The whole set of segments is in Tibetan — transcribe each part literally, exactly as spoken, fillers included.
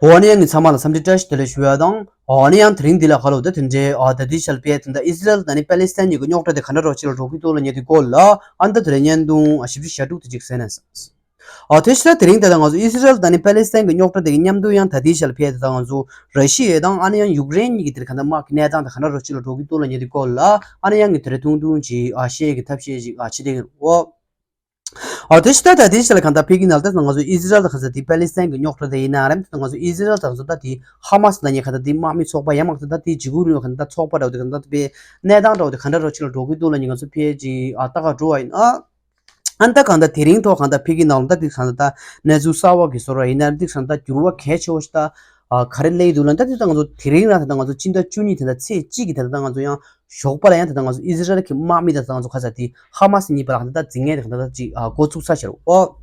འོ་ན་ཡང་ངས་ཚང་མ་ལ་འཚམས་འདྲི་བཀྲ་ཤིས་བདེ་ལེགས་ཞུ་ཡ་དང་། འོ་ན་ཡང་དེ་རིང་འདི་ལ་ཁ་ལོ་ད་དེ་འདྲའི་ཨ་ད་ལྟའི་ཆར་དཔེ་ད་ལྟ་ཨི་ཟི་རལ་དང་ནི་པ་ལི་སི་ཐན་གཉིས་ཀྱི་རྙོག་དྲ་དེ་ག་འདྲ་རོ་ཅིག་ལ་འགྲོ་གི་འདུག་ལབ་མཁན་དེ་སྐོར་ལ་ཨ་ནི་ད་དེ་རིང་བརྙན་ཐུང་ཨ་ཞིབ་ཕྲ་ཞལ་དྲུག་དེ་ཅིག་གསན་ན་བསམ། ཨ་དེ་ཕྱིར་དེ་རིང་ད་ལྟ་ང་ཚོ་ཨི་ཟི་རལ་དང་ནི་པ་ལི་སི་ཐན་གྱི་རྙོག་དྲ་དེ་གི་མཉམ་དུ་ཡང་ད་ལྟའི་ཆར་ཕེབས་ད་ལྟ་ང་ཚོ་ར་ཤི་ཡ་དང་ཨ་ནི་ཡང་ཡུཀ་རེན་གཉིས་ཀྱི་དེར་ག་འདྲ་དམག་གི་གནས་སྟངས་དེ་ག་འདྲ་རོ་ཅིག་ལ་འགྲོ་གི་འདུག་ལབ་མཁན་དེ་སྐོར་ལ་ཨ་ནི་ཡང་ངས་དེ་རིང་ཐུང་ཐུང་ཅིག་ཨ་བཤད་ཀྱི་ཐབས་ཤེས་ཅིག་ཨ་བྱེད་བསྡད་ཀྱི་ཡོད། ཨོ་དེ་ཕྱིར་ད་ལྟ་དེ་ཕྱིར་ལ་གང་ལྟར་ཕ་གི་ནང་ལ་ད་ང་ཚོ་ཨི་ཟི་རལ་དང་ག་ས་དེ་པ་ལི་སི་ཐན་གྱི་རྙོག་དྲ་དེ་ཡིན་ན་རེད། ད་ང་ཚོ་ཨི་ཟི་རལ་དང་ཚོ་ད་དེ་ཧ་མ་སི་ལབ་མཁན་གང་ལྟར་དེ་དམག་མི་ཚོགས་པ་ཡང་མ་གང་ལྟར་དེ་འཇིགས་སྐུལ་རིང་ལུགས་གང་ལྟར་ཚོགས་པ་འདྲ་བོ་དེ་གང་ལྟར་དཔེ་གནས་སྟངས་འདྲ་བོ་དེ་ག་འདྲ་རོ་ཅིག་ལ་འགྲོ་གི་འདུག་ལབ་མཁན་ང་ཚོ་ཕལ་ཆེར་ཨ་ལྟ་ག་འགྲོ་བ་ཡིན། ཨ་ཨ་ནི་ད་གང་ལྟར་དེ་རིང་ཐོག་གང་ལྟར་ཕ་གི་ནང་ལ་ད་དེ་གང་ལྟར་ད་གནས་ཚུལ་གསར་བ་གི་བཟོ་འདྲ་ཡིན་ན་དེ་གང་ལྟར་འགྱུར་བ་གལ་ཆེ་བོ་ཞིག་ད་ཨ་ག་རེ་སླེབས་ཀྱི་འདུག་ལབ་ན། ད་དེ་ད་ང་ཚོ་དེ་རིང་རང་ད་ལྟ་ང་ཚོ་སྤྱི་ཟླ་བཅུ་གཉིས་དེ་ད་ཚེས་གཅིག་གི་དེ་ད་ལྟ་ང་ཚོ་ཡང་ཞོགས་པ་ལ་ཡང་ད་ལྟ་ང་ཚོ་ཨི་ཟི་རལ་གྱི་དམག་མི་དང་ད་ང་ཚོ་ག་ས་དེ་ཧ་མ་སི་གཉིས་བར་ལ་གང་ལྟར་ད་འཛིང་ངན་དེ་གང་ལྟར་ད་ཅིག་ཨ་འགོ་བཙུགས་ཚར་ཤག་ཨོ།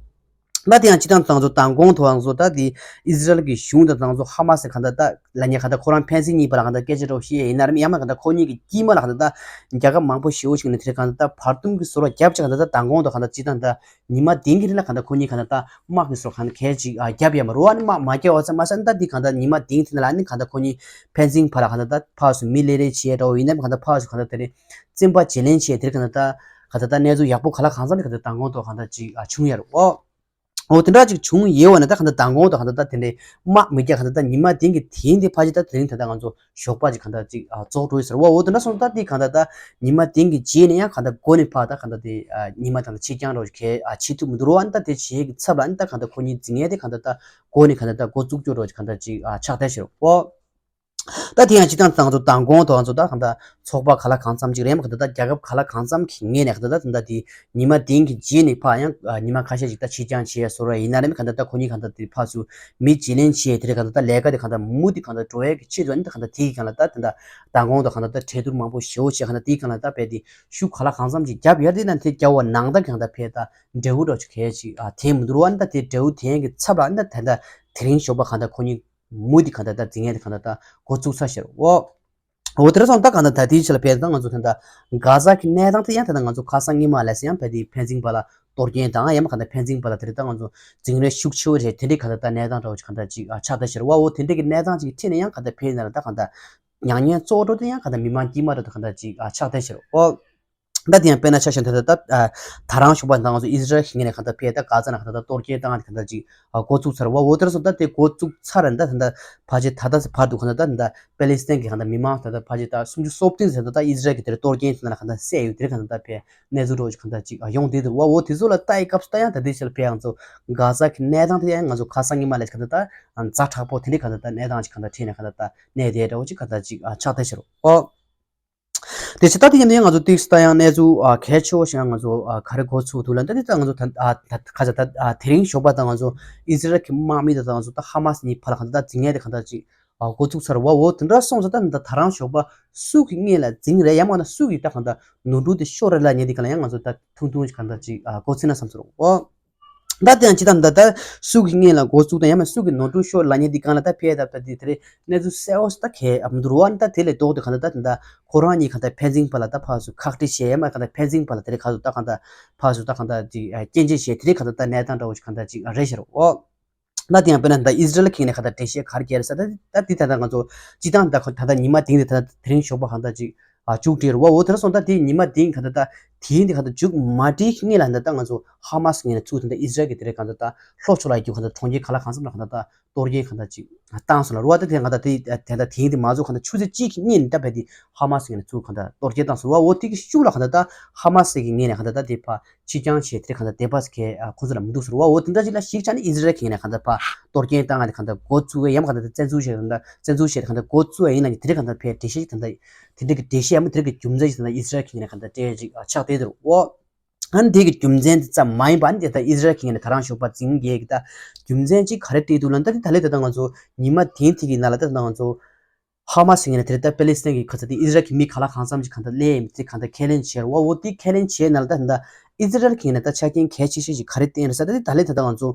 ད་དེ་ཡང་སྤྱི་བཏང་ད་ང་ཚོ་མདང་དགོང་ཐོག་ང་ཚོ་ད་དེ་ཨི་ཟི་རལ་གྱི་གཞུང་དང་ད་ང་ཚོ་ཧ་མ་སི་གང་ལྟར་ད་ལབ་མཁན་གང་ལྟར་ཁོ་རང་ཕན་ཚུན་གཉིས་བར་ལ་གང་ལྟར་སྐད་ཆ་འདྲ་བོ་བཤད་ཡ་ཡིན་ན་རེད། ཡང་མིན་གང་ལྟར་ཁོ་གཉིས་ཀྱི་དཀྱིལ་མ་ལ་གང་ལྟར་ད་རྒྱལ་ཁབ་མང་པོ་ཞེ་པོ་ཞིག་ནས་དེ་རིང་གང་ལྟར་ད་བར་འདུམ་གྱི་བཟོ་འདྲ་བརྒྱབ་བྱས་གང་ལྟར་ད་མདང་དགོང་ཐོག་གང་ལྟར་སྤྱི་བཏང་ད་ཉི་མ་བདུན་གྱི་རིང་ལ་གང་ལྟར་ཁོ་གཉིས་གང་ལྟར་ད་དམག་གི་བཟོ་འདྲ་གང་ལྟར་གལ་ཅིག་ཨ་བརྒྱབ་ཡ་མ་རེད། ཨ་ནི་དམག་མ་བརྒྱབ་པ་ཙམ་མ་ཟད་ད་དེ་གང་ལྟར་ཉི་མ་བདུན་དེ་ནང་ལ་ཨ་ནི་གང་ལྟར་ཁོ་གཉིས་ཕན་ཚུན་བར་ལ་གང་ལྟར་ད་ཕར་ཚུར་མི་སླེབས་རེས་བྱེད་ཡ་འདྲ་བོ་ཡིན་ན་གང་ལྟར་ཕར་ཚུར་གང་ལྟར་དེ་རིང་བཙན་པ་བརྗེ་ལེན་བྱས་དེར་གང་ལྟར་ད་གང་ལྟར་ད་གནས་ཚུལ་ཡག་པོ་ག་ལ་གང་འཚམ་ཞིག་གང་ལྟར་མདང་དགོང་ཐོག་གང་ལྟར་ཅིག་ཨ་བྱུང་ཡོད་རེད། ཨོ་ཨོ་དེ་འདྲ་ཅིག་བྱུང་ཡོད་པ་ན་ད་གང་ལྟར་མདང་དགོང་ཐོག་གང་ལྟར་ད་དེ་འདྲའི་དམག་མི་བརྒྱབ་གང་ལྟར་ད་ཉི་མ་བདུན་གྱི་དེ་རིང་དེ་ཕལ་ཆེར་ད་དེ་རིང་ད་ལྟ་ང་ཚོ་ཞོགས་པ་ཅིག་གང་ལྟར་ཅིག་ཨ་རྫོགས་འགྲོ་ཡོད་ཟེར་བ། འོ་དེ་འདྲ་སོང་ད་དེ་གང་ལྟར་ད་ཉི་མ་བདུན་གྱི་རྗེས་ནས་ཡང་གང་ལྟར་འགོ་ནས་ཕར་ད་གང་ལྟར་དེ་ཨ་ཉི་མ་ད་ལྟ་ཕྱི་རྐྱང་རོ་ཅིག་གས་ཨ་བྱེད་ཐུབ་མི་འདུག་རོ། ཨ་ནི་ད་དེ་བྱེད་ཀྱི་ཚབ་ལ་ཨ་ནི་ད་གང་ལྟར་ཁོ་གཉིས་འཛིང་ཡས་དེ་གང་ལྟར་ད་འགོ་ནས་གང་ལྟར་ད་འགོ་བཙུགས་རྒྱུ་རོ་ཅིག་གང་ལྟར་ཅིག་ཨ་ཆགས་བསྡད་ཤག་རོ། ད་དེ་ཡང་སྤྱི་བཏང་ད་ང་ཚོ་མདང་དགོང་དང་ང་ཚོ་ད་གང་ལྟར་ཚོགས་པ་ག་ལ་གང་འཚམ་ཅིག་རེད་མ་གང་ལྟར་ད་རྒྱལ་ཁབ་ག་ལ་གང་འཚམ་གྱི་ངོས་ནས་གང་ལྟར་ད་ད་ལྟ་དེ་ཉི་མ་བདུན་གྱི་རྗེས་ནས་ཕར་ཡང་ཉི་མ་ཁ་ཤས་ཅིག་ད་ཕྱིར་འགྱངས་བྱས་བཟོ་འདྲ་ཡིན་ན་རེད་མ་གང་ལྟར་ད་ཁོ་གཉིས་གང་ལྟར་དེ་ཕར་ཚུར་མི་བརྗེ་ལེན་བྱས་དེ་རེད་གང་ལྟར་ད་ལས་ཀ་དེ་གང་ལྟར་མུ་མཐུད་གང་ལྟར་འགྲོ་ཡས་ཀྱི་ཆེད་དུ་ཨ་ནི་ད་གང་ལྟར་དེ་གི་གང་ལ་ད་ད་ལྟ་མདང་དགོང་དང་གང་ལྟར་ད་གྲོས་བསྡུར་མང་པོ་ཞེ་པོ་བྱས་གང་ལྟར་དེ་གང་ལ་ད་དཔེ་དེ་ཤུགས་ག་ལ་གང་འཚམ་ཅིག་བརྒྱབ་ཡོད་རེད། དེ་ན་དེ་རྒྱབ་པ་ནང་ལྟར་གང་ལྟར་ཕར་ད་འབྲས་བུ་འདྲ་ཅིག་གས་ཅིག་ཨ་དེ་མི་འདུག་རོ། ཨ་ནི་ད་དེ་འབྲས་བུ་དེ་གི་ཚབ་ལ་ཨ་ནི་ད་ད་ལྟ་དེ་རིང་ཞོགས་པ་གང་ལྟར་ཁོ་གཉིས་མུ་མཐུད་གང་ལྟར་ད་འཛིང་ཡས་དེ་གང་ལྟར་ད་འགོ་བཙུགས་ཚར་ཤག་རོ། འོ་དེ་འདྲ་སོང་ད་གང་ལྟར་ད་དེའི་ཆ་ལ་ཕེབས་ད་ང་ཚོ་ད་ལྟ་གྷ་ཛ་གི་གནས་སྟངས་དེ་ཡང་ད་ལྟ་ང་ཚོ་ཁ་སང་ཉི་མ་ལས་ཡང་ཕེབས་དེ་ཕན་ཚུན་བར་ལ་གཏོར་སྐྱོན་དང་ཡང་མ་གང་ལྟར་ཕན་ཚུན་བར་ལ་དེ་རིང་ད་ང་ཚོ་འཛིང་རེས་ཤུགས་ཆེ་བོ་རེད། དེ་འདྲའི་གང་ལྟར་ད་གནས་སྟངས་འདྲ་བོ་ཅིག་གང་ལྟར་ཅིག་ཨ་ཆགས་བསྡད་ཤག་རོ། འོ་དེ་འདྲའི་གི་གནས་སྟངས་ཅིག་གི་ཁྲོད་ནས་ཡང་གང་ལྟར་ཕེབས་ན་ལ་ད་གང་ལྟར་མྱ་ངན་གཙོ་བོ་དེ་ཡང་གང་ལྟར་མི་མང་དཀྱུས་མ་འདྲ་ད་གང་ལྟར་ཅིག་ཨ་ཆགས་བསྡད་ཤག་རོ། ད་དེ་ཡང་དཔེར་ན་ཆ་བཞག་ན་ད་ལྟ་ད་རང་ཞོགས་པ་ད་ང་ཚོ་ཨི་ཟི་རལ་གྱི་ངོས་ནས་གང་ལྟར་ཕེབས་ད་གྷ་ཛ་ནང་གང་ལྟར་ད་གཏོར་སྐྱོན་བཏང་ཡ་དེ་གང་ལྟར་ཅིག་ཨ་འགོ་བཙུགས་ཚར་བ། འོ་དེར་སོང་ད་དེ་འགོ་བཙུགས་ཚར་ར་ད་ད་ལྟ་ཕལ་ཆེར་ད་ལྟ་བར་དུ་གང་ལྟར་ད་ད་ལྟ་པེ་ལི་སི་ཐན་གྱི་གང་ལྟར་མི་མང་ད་ལྟ་ཕལ་ཆེར་ད་སུམ་ཅུ་སོ་བདུན་ཟེར་ད་ལྟ་ཨི་ཟི་རལ་གྱི་དེར་གཏོར་སྐྱོན་དེ་ན་ལ་གང་ལྟར་བསད་ཡོད། དེར་གང་ལྟར་ད་ཕེབས་གནས་ཚུལ་འདྲ་བོ་ཅིག་གང་ལྟར་ཅིག་ཨ་ཡོང་བསྡད་འདུག་བ། འོ་དེ་ཚོ་ལ་ལྟ་ཡི་སྐབས་སུ་ད་ཡང་ད་ལྟའི་ཆར་ཕེབས་ང་ཚོ་གྷ་ཛ་གི་གནས་སྟངས་དེ་ཡང་ང་ཚོ་ཁ་སང་ཉི་མ་ལས་གང་ལྟར་ད་ཛ་དྲག་པོ་དེ་འདྲའི་གང་ལྟར་ད་གནས་སྟངས་ཅིག་གང་ལྟར་ཁྲིད་ནས་གང་ལྟར་ད་གནས་བསྡད་འདྲ་བོ་ཅིག་གང་ལྟར་ཅིག་ཨ་ཆགས་བསྡད་ཤག་རོ། ཨོ། དེ་ཕྱི་ད་དེ་ཡིན་ན་ཡང་ང་ཚོ་ཏིག་ཙམ་ད་ཡང་གནས་ཚུལ་ཨ་གལ་ཆེ་བོ་ཞིག་ང་ཚོ་ཨ་ག་རེ་འགོ་ཚུགས་འདུག་ལབ་ན། ད་དེ་ད་ང་ཚོ་ད་ཨ་ད་ཁ་ཚ་ད་ཨ་དེ་རིང་ཞོགས་པ་ད་ང་ཚོ་ཨི་ཟི་རལ་གྱི་དམག་མི་དང་ད་ང་ཚོ་ད་ཧ་མ་སི་གཉིས་བར་ལ་གང་ལྟར་ད་འཛིང་ཡས་དེ་གང་ལྟར་ཅིག་ཨ་འགོ་ཚུགས་ཚར་བ། འོ་དེ་འདྲ་སོང་ཙང་ད་ད་ད་རང་ཞོགས་པ་སུ་གི་སྔོན་ལ་འཛིང་རེད་ཡང་མིན་ན་སུ་གི་ད་གང་ལྟར་ནོར་འཁྲུལ་དེ་ཤོར་རེད་ལབ་མཁན་དེ་གང་ལ་ཡང་ང་ཚོ་ད་ཐུང་ཐུང་ཞིག་གང་ལྟར་ཅིག་ཨ་འགོ་ཚུགས་ན་བསམ་སོང་། འོ། ད་དེ་ཡང་ཅི་ལྟར་ད་ལྟ་སུ་གི་སྔོན་ལ་འགོ་བཙུགས་དང་ཡང་མིན་སུ་གི་ནོར་འཁྲུལ་ཤོར་ལབ་མཁན་འདི་གང་ལ་ད་ཕེབས་ད་ད་དེ་དེ་རེད། གནས་ཚུལ་གསལ་བོ་ཞིག་ད་གས་ཨ་མི་འདུག་རོ། ཨ་ནི་ད་དེ་ལས་ལྡོག་སྟེ་གང་ལྟར་ད་དེ་འདྲ་ཁོ་རང་གཉིས་གང་ལྟར་ཕན་ཚུན་བར་ལ་ད་ཕར་ཚུར་ཁག་དཀྲི་བྱས་ཡང་མིན་གང་ལྟར་ཕན་ཚུན་བར་ལ་དེ་རེད་ག་ཚོད་ད་གང་ལྟར་ཕར་ཚུར་ད་གང་ལྟར་ཅིག་ཨ་སྐྱོན་བརྗོད་བྱས་དེ་རེད་གང་ལྟར་ད་གནས་སྟངས་འདྲ་བོ་ཞིག་གང་ལྟར་ཅིག་ཨ་རེད་ཤག་རོ། ཨོ། ད་དེ་ཡང་དཔེར་ན་ད་ཨི་ཟི་རལ་གྱི་ངོས་ནས་གང་ལྟར་འགྲེལ་བཤད་ག་རེ་བརྒྱབ་རེད་ཟེར་ད་ད་དེ་ད་ལྟ་ང་ཚོ་སྤྱི་བཏང་ད་ཁོ་ད་ལྟ་ཉི་མ་དེང་དེ་ད་ལྟ་དེ་རིང་ཞོགས་པ་གང་ལྟར་ཅིག་ཨ་མཇུག་སྒྲིལ་རེད་བ། འོ་དེར་སོང་ད་དེ་ཉི་མ་དེང་གང་ལྟར་ད་དེ་ཡིན་དེ་གང་ལྟར་མཇུག་མ་སྒྲིལ་གྱི་སྔོན་ལ་ད་ལྟ་ང་ཚོ་ཧ་མ་སི་ངོས་ནས་ཚུར་ད་ལྟ་ཨི་ཟི་རལ་གྱི་དེ་རེད་གང་ལྟར་ད་ལྷོ་ཕྱོགས་ལ་ཡོད་རྒྱུ་གང་ལྟར་གྲོང་ཁྱེར་ག་ལ་གང་འཚམ་ལ་གང་ལྟར་ད་གཏོར་སྐྱོན་གང་ལྟར་ཅིག་བཏང་སོང་ལ་རེད་བ། ད་དེ་གང་ལྟར་དེ་ད་ལྟ་དེ་ཡིན་དེ་མ་ཚོ་གང་ལྟར་ཆུ་ཚོད་གཅིག་གི་སྔོན་ནས་ད་བས་དེ་ཧ་མ་སི་ངོས་ནས་ཚུར་གང་ལྟར་གཏོར་སྐྱོན་བཏང་སོང་བ། འོ་དེ་གི་ཤུགས་ལ་གང་ལྟར་ད་ཧ་མ་སི་གི་ངོས་ནས་གང་ལྟར་ད་དེ་ཕར་ཕྱིར་འགྱངས་བྱས་དེ་གང་ལྟར་བསྡད་པ་ཟེར་མཁན་ཨ་ཁོང་ཚོ་ལ་མི་འདུག་ཟེར་བ། འོ་དེ་འདྲ་ཅིག་ལ་གཞིགས་བྱས་ནས་ཨི་ཟི་རལ་གྱི་ངོས་ནས་གང་ལྟར་ཕར་གཏོར་སྐྱོན་བཏང་ཡ་དེ་གང་ལྟར་འགོ་བཙུགས་ཡ་ཡང་མིན་གང་ལྟར་བཙན་འཛུལ་བྱས་གང་ལྟར་བཙན་འཛུལ་བྱས་དེ་གང་ལྟར་འགོ་བཙུགས་ཡ་ཡིན་ན་དེ་འདྲ་གང་ལྟར་ཕར་འགྲེལ་བཤད་གང་ལྟར་དེ་འདྲ་གི་འགྲེལ་བཤད་ཡང་མིན་དེ་འདྲ་གི་རྒྱུ་མཚན་ཞིག་གང་ལྟར་ཨི་ཟི་རལ་གྱི་ངོས་ནས་གང་ལྟར་སྤྲད་ཅིག་ཨ་ཆགས་བསྡད་འདུག་འོ། ཨ་ནི་དེ་གི་རྒྱུ་མཚན་དེ་ཙམ་མ་ཡིན་པ་ཨ་ནི་དེ་ལྟར་ཨི་ཟི་རལ་གྱི་ངོས་ནས་ད་རང་ཞོགས་པ་འཛིང་རྒྱས་ཀྱི་ད་རྒྱུ་མཚན་ཅིག་ག་རེ་སྤྲད་འདུག་ལབ་ན། ད་དེ་ད་ལས་ད་ལྟ་ང་ཚོ་ཉི་མ་དེང་དེ་གི་ནང་ལ་ད་ལྟ་ང་ཚོ་ཧ་མ་སི་ངོས་ནས་དེ་རེད་ད་པེ་ལི་སི་ཐན་གྱི་ག་ཚོད་དེ་ཨི་ཟི་རལ་གྱི་མི་ག་ལ་གང་འཚམ་ཅིག་གང་ལྟར་སླེབས་ཡིན་དེ་གང་ལྟར་ཁས་ལེན་བྱས་རེད་བ། འོ་དེ་ཁས་ལེན་བྱས་ན་ལ་ད་ད་ཨི་ཟི་རལ་གྱི་ངོས་ནས་ད་ཆ་རྐྱེན་གལ་ཆེ་ཤོས་ཅིག་ག་རེ་བསྟན་རེད་ཟེར་ད་དེ་ད་ལས་ད་ལྟ་ང་ཚོ་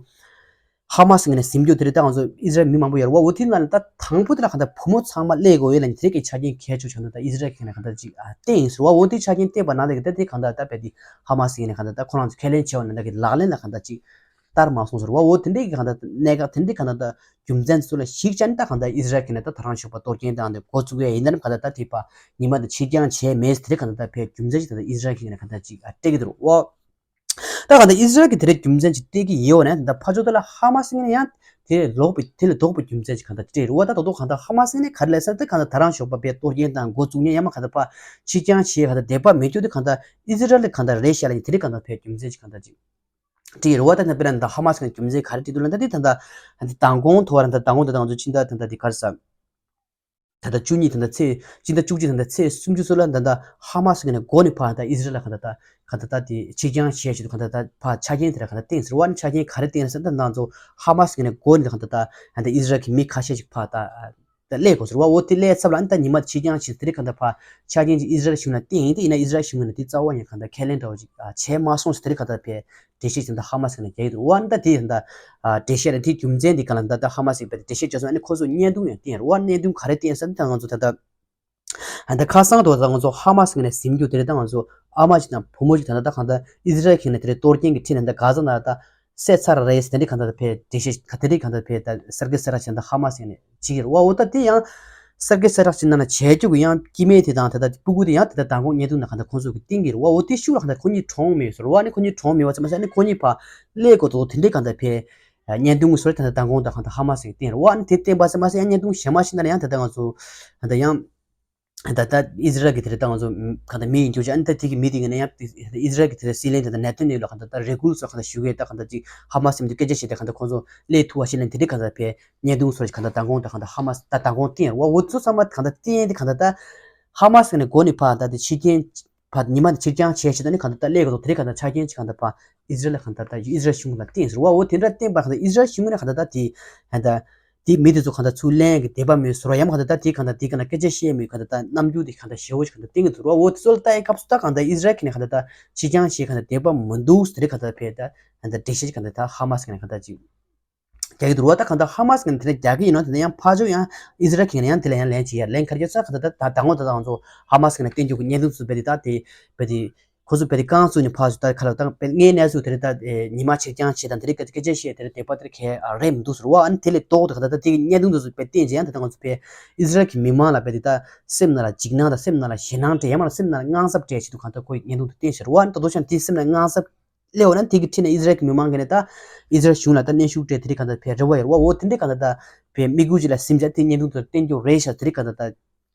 ཧ་མ་སི་ངོས་ནས་ཟིན་རྒྱུ་དེ་རེད་ད་ང་ཚོ་ཨི་ཟི་རལ་མི་མང་པོ་ཡོད་རེད་བ། འོ་དེ་ན་ལ་ད་དང་པོ་དེ་ལ་གང་ལྟར་བུ་མོ་ཚང་མ་སླེབས་དགོས་ཡོད་ལ་ནི་དེ་རེད་གི་ཆ་རྐྱེན་གལ་ཆེ་ཤོས་ད་ཨི་ཟི་རལ་གྱི་ངོས་ནས་གང་ལྟར་ཅིག་བསྟན་ཡིན་ཟེར་བ། འོ་དེ་ཆ་རྐྱེན་བསྟན་པ་ན་ད་གི་ད་དེ་གང་ལྟར་ད་བས་དེ་ཧ་མ་སི་ངོས་ནས་གང་ལྟར་ད་ཁོ་རང་ཚོ་ཁས་ལེན་བྱས་པ་ན་ད་གི་ལག་ལེན་ལ་གང་ལྟར་ཅིག་ བསྟར་མ་སོང་ཟེར་བ། འོ་དེ་འདྲའི་གི་གང་ལྟར་གནད་འགག་དེ་འདྲའི་གང་ལྟར་རྒྱུ་མཚན་ཚོ་ལ་གཞིགས་བྱས་ནས་ད་གང་ལྟར་ཨི་ཟི་རལ་གྱིས་ནས་ད་ད་རང་ཞོགས་པ་གཏོར་སྐྱོན་བཏང་སྟེ་འགོ་བཙུགས་ཡས་ཡིན་ན་ནི་གང་ལྟར་ད་དེ་ཕར་ཉི་མ་དེ་ཕྱིར་འགྱངས་བྱས་མེད་ཟེར། དེ་གང་ལྟར་ཕར་རྒྱུ་མཚན་ཞིག་ད་ལྟ་ཨི་ཟི་རལ་གྱིས་ནས་གང་ལྟར་ཅིག་སྤྲད་ཀྱི་འདུག་འོ། ད་གང་ལྟར་ཨི་ཟི་རལ་གྱིས་དེ་རེད་རྒྱུ་མཚན་ཅིག་སྤྲད་ཀྱི་ཡོད་ནས་ད་ཕར་ཕྱོགས་དེ་ལ་ཧ་མ་སི་ངོས་ནས་ཡང་དེ་ལས་ལོག་པའི་དེ་ལས་ལྡོག་པའི་རྒྱུ་མཚན་ཅིག་གང་ལྟར་སྤྲད་རེད་བ། ད་དོ་དོ་གང་ལྟར་ཧ་མ་སི་ངོས་ནས་ག་རེ་ལབ་ས་དེ་གང་ལྟར་ད་རང་ཞོགས་པ་ཕར་གཏོར་སྐྱོན་བཏང་འགོ་བཙུགས་ཉེན་ཡང་མ་གང་ལྟར་ཕར་ཕྱིར་འགྱངས་བྱས་གང་ལྟར་འདོད་པ་མེད་རྒྱུ་དེ་གང་ལྟར་ཨི་ཟི་རལ་གང་ལྟར་རེད་ཤག་ལབ་ཡིན། དེ་རེད་གང་ལྟར་ཕར་རྒྱུ་མཚན་ཅིག་གང་ལྟར་ཅིག་སྤྲད་རེད་བ། ད་ནི་དཔེར་ན་ད་ཧ་མ་སི་ངོས་ནས་རྒྱུ་མཚན་ག་རེ་སྤྲད་འདུག་ལབ་ན་ད་དེ་ད་ལྟ་ད་མདང་དགོང་ཐོག་བར་ད་མདང་དགོང་ད་ང་ཚོ་ཕྱི་ཟླ་ད་ལྟ་དེ་ག་རེ་ཟ། ད་ལྟ་བཅུ་གཉིས་ད་ལྟ་ཚེས་སྤྱི་ཟླ་བཅུ་གཅིག་ད་ལྟ་ཚེས་སུམ་ཅུ་ཚོ་ལ་ད་ལྟ་ཧ་མ་སི་ངོས་ནས་འགོ་ནས་ཕར་ད་ཨི་ཟི་རལ་ལ་གང་ལྟར་ད་གང་ལྟར་ད་དེ་ཕྱིར་འགྱངས་བྱས་བྱས་དུས་གང་ལྟར་ད་ཕར་ཆ་རྐྱེན་དེ་ལ་གང་ལྟར་བརྟེན་ཟེར་བ། ནི་ཆ་རྐྱེན་ག་རེ་བརྟེན་ཟེར་ན་ད་ང་ཚོ་ཧ་མ་སི་ངོས་ནས་འགོ་ནས་གང་ལྟར་ད་ད་ལྟ་ཨི་ཟི་རལ་གྱི་མི་ཁ་ཤས་ཤིག་ཕར་ད་ད་གློད་དགོས་ཟེར་བ། འོ་དེ་གློད་ཚར་ལ་ཨ་ནི་ད་ཉི་མ་ཕྱིར་འགྱངས་བྱས་དེ་རིང་གང་ལྟར་ཕར་ཆ་རྐྱེན་ཅིག་ཨི་ཟི་རལ་གཞུང་ལ་བརྟེན་ཡིན། དེ་ཡིན་ན་ཨི་ཟི་རལ་གཞུང་ནས་དེ་རྩ་བ་ནས་གང་ལྟར་ཁས་ལེན་འདྲ་བོ་ཅིག་བྱས་མ་སོང་ཟེར། དེ་རིང་གང་ལྟར་ཕར་འགྲེལ་བཤད་ཅིག་ད་ཧ་མ་སི་ངོས་ནས་རྒྱག་གི་འདུག་བ། ཨ་ནི་ད་དེ་ད་འགྲེལ་བཤད་ལ་དེ་རྒྱུ་མཚན་དེ་གང་ལ་ད་ད་ཧ་མ་སི་ངོས་ནས་འགྲེལ་བཤད་བྱས་སོང་། ཨ་ནི་ཁོ་ཚོ་བརྙན་ཐུང་ཡང་བསྟན་རེད་བ། བརྙན་ཐུང་ག་རེ་བསྟན་ཟེར་ན་ད་ང་ཚོ་ད་ལྟ་ཨ་ད་ཁ་སང་དུ་ད་ང་ཚོ་ཧ་མ་སི་ངོས་ནས་ཟིན་རྒྱུ་དེ་རིང་ད་ང་ཚོ་ཨ་མ་ཅིག་དང་བུ་མོ་ཅིག་ད་ལྟ་ད་གང་ལྟར་ཨི་ཟི་རལ་གྱིས་ནས་དེ་རིང་གཏོར་སྐྱོན་གྱི་ཁྲིད་ནས་ད་གྷ་ཟ་ནང་ལ་ད་བསད་ཚར་རེད་ཟེར། དེ་འདྲའི་གང་ལྟར་ཕར་འགྲེལ་བཤད་ག་དེ་འདྲའི་གང་ལྟར་ཕར་ད་གསར་འགྱུར་གསར་ར་བྱས་ད་ཧ་མ་སི་ངོས་ནས་བྱེད་ཀྱི་རེད་བ། འོ་ད་དེ་ཡང་གསར་འགྱུར་གསར་ར་བྱས་ནང་ལ་བྱས་རྒྱུ་གི་ཡང་སྐྱེ་དམན་དེ་དང་ད་ལྟ་སྤུ་གུ་དེ་ཡང་ད་ལྟ་མདང་དགོང་བརྙན་ཐུང་ནང་གང་ལྟར་ཁོང་ཚོ་གིས་བསྟན་གྱི་རེད་བ། འོ་དེ་ཤུགས་ལ་གང་ལྟར་ཁོ་གཉིས་གྲོངས་མེད་ཟེར་བ། ཨ་ནི་ཁོ་གཉིས་གྲོངས་མེད་བ་ཚང་མ་ཟེར། ཨ་ནི་ཁོ་གཉིས་ཕར་གློད་དགོས་དོ་དེ་འདྲའི་གང་ལྟར་ཕར་བརྙན་ཐུང་གི་བཟོ་འདྲ་ད་ལྟ་མདང་དགོང་ད་གང་ལྟར་ཧ་མ་སི་ངོས་ནས་བསྟན་རེད་བ། ཨ་ནི་དེ་བསྟན་པ་ཚང་མ་ཟེར་ཡང་བརྙན་ཐུང་གཞན་མ་ཞིག་ནང་ལ་ཡང་ད་ལྟ་ང་ཚོ་ད་ལྟ་ཡང་ད་ལྟ་ཨི་ཟི་རལ་གྱི་དེ་རེད་ད་ང་ཚོ་གང་ལྟར་མི་ཡིན་རྒྱུ་ཅིག་ཨ་ནི་ད་དེ་གི་མི་དེ་གི་ནས་ཡང་ཨི་ཟི་རལ་གྱི་དེ་རེད་སྲིད་བློན་དེ་ད་ནེ་ཐན་ཡ་ཧུ་ལ་གང་ལྟར་ད་རེ་སྐུལ་སོགས་གང་ལྟར་ཞུ་གི་ད་གང་ལྟར་ཅིག་ཧ་མ་སི་ངོས་ནས་སྐད་ཆ་བཤད་དེ་གང་ལྟར་ཁོང་ཚོ་གློད་ཐུབ་པ་ཞིག་ལ་དེ་རིང་གང་ལྟར་ཕར་བརྙན་ཐུང་བཟོ་ཞིག་གང་ལྟར་མདང་དགོང་ད་གང་ལྟར་ཧ་མ་སི་ད་མདང་དགོང་བསྟན་རེད་བ། འོ་ཚོ་ཚང་མ་གང་ལྟར་བསྟན་དེ་གང་ལྟར་ད་ཧ་མ་སི་ངོས་ནས་འགོ་ནས་ཕར་ད་དེ་ཕྱིར་འགྱངས་ཕར་ཉི་མ་དེ་ཕྱིར་འགྱངས་བྱས་བྱས་ད་ནི་གང་ལྟར་ད་གློད་དགོས་དོ་དེ་རིང་གང་ལྟར་ཆ་རྐྱེན་ཅིག་གང་ལྟར་ཕར་ཨི་ཟི་རལ་ལ་གང་ལྟར་ད་ཨི་ཟི་རལ་གཞུང་ལ་བརྟེན་ཟེར་བ། འོ་དེ་འདྲ་བརྟེན་པ་གང་ལྟར་ཨི་ཟི་རལ་གཞུང་ནས་གང་ལྟར་ད་དེ་གང་ལྟར་དེ་མི་དེ་ཚོ་གང་ལྟར་ཚུར་ལེན་གྱི་འདོད་པ་མེད་ཟེར་བ། ཡང་གང་ལྟར་ད་དེ་གང་ལྟར་དེ་གང་ལྟར་སྐད་ཆ་བཤད་མེད་གང་ལྟར་ད་རྣམ་འགྱུར་དེ་གང་ལྟར་ཞེ་བོ་ཞིག་གང་ལྟར་བསྟན་གྱི་འདུག་ར། འོ་དེ་ཚོ་ལ་ལྟ་ཡི་སྐབས་སུ་ད་གང་ལྟར་ཨི་ཟི་རལ་གྱི་ནས་གང་ལྟར་ད་ཕྱིར་འགྱངས་བྱེད་གང་ལྟར་འདོད་པ་མི་འདུག་ཟེར་གང་ལྟར་ཕར་ད་གང་ལྟར་འགྲེལ་བཤད་གང་ལྟར་ད་ཧ་མ་སི་ངོས་ནས་གང་ལྟར་ཅིག་རྒྱག་གི་འདུག་ར། ད་གང་ལྟར་ཧ་མ་སི་ངོས་ནས་དེ་འདྲ་རྒྱག་གི་ཡིན་ནོ། དེ་ནས་ཡང་ཕར་ཕྱོགས་ཡང་ཨི་ཟི་རལ་གྱི་ནས་ཡང་དེ་ལ་ཡང་ལན་བྱེད་ཡ་ལན་ག་རེ་བྱས་ཚར་གང་ལྟར་ད་ད་དང་པོ་ད་ང་ཚོ་ཧ་མ་སི་ངོས་ནས་བསྟན་རྒྱུ་གི་བརྙན་ཐུང་ཚོ་བས་དེ་ད་དེ་བས་དེ་ཁོ་ཚོ་བས་དེ་རྐང་བཙུགས་ནས་ཕར་ཚུར་ད་ག་ལ་ད་བས་ངའི་གནས་ཚུལ་དེ་རིང་ད་ཨེ་ཉི་མ་ཕྱིར་འགྱངས་བྱེད་དང་དེ་རིང་སྐད་ཆ་བཤད་དེ་རིང་དེ་པ་དེ་རིང་གས་རེད་མི་འདུག་ཟེར་བ། ཨ་ནི་དེ་ལས་ལྡོག་སྟེ་གང་ལྟར་ད་དེ་གི་བརྙན་ཐུང་དེ་ཚོ་བས་བསྟན་རྗེས་ཡང་ད་ད་ང་ཚོ་བས་ཨི་ཟི་རལ་གྱི་མི་མང་ལ་བས་དེ་ད་སེམས་ནང་ལ་འཇིགས་སྣང་དང་སེམས་ནང་ལ་ཞེད་སྣང་སྤྲད་ཡང་མ་ལ་སེམས་ནང་ལ་དངངས་འཚབ་སྤྲད་བྱེད་དུ་གང་ལྟར་ཁོ་ཡི་བརྙན་ཐུང་དེ་བསྟན་ཟེར་བ། ཨ་ནི་ད་དུང་ཤང་དེ་སེམས་ལ་དངངས་འཚབ་སླེབས་འོང་ན་དེ་གི་ཁྲིད་ནས་ཨི་ཟི་རལ་གྱི་མི་མང་གིས་ནས་ད་ཨི་ཟི་རལ་གཞུང་ལ་ད་གནོན་ཤུགས་སྤྲད་དེ་རིང་གང་ལྟར་བས་རེ་བ་ཡོད་རེད་བ། འོ་དེ་འདྲའི་གང་ལྟར་ད་བས་དམིགས་ཡུལ་ཅིག་ལ་སེམས་ཅན་དེ་བརྙན་ཐུང་དེ་བསྟན་རྒྱུ་རེད་ཤག་དེ་རིང་གང་ལྟར་ད་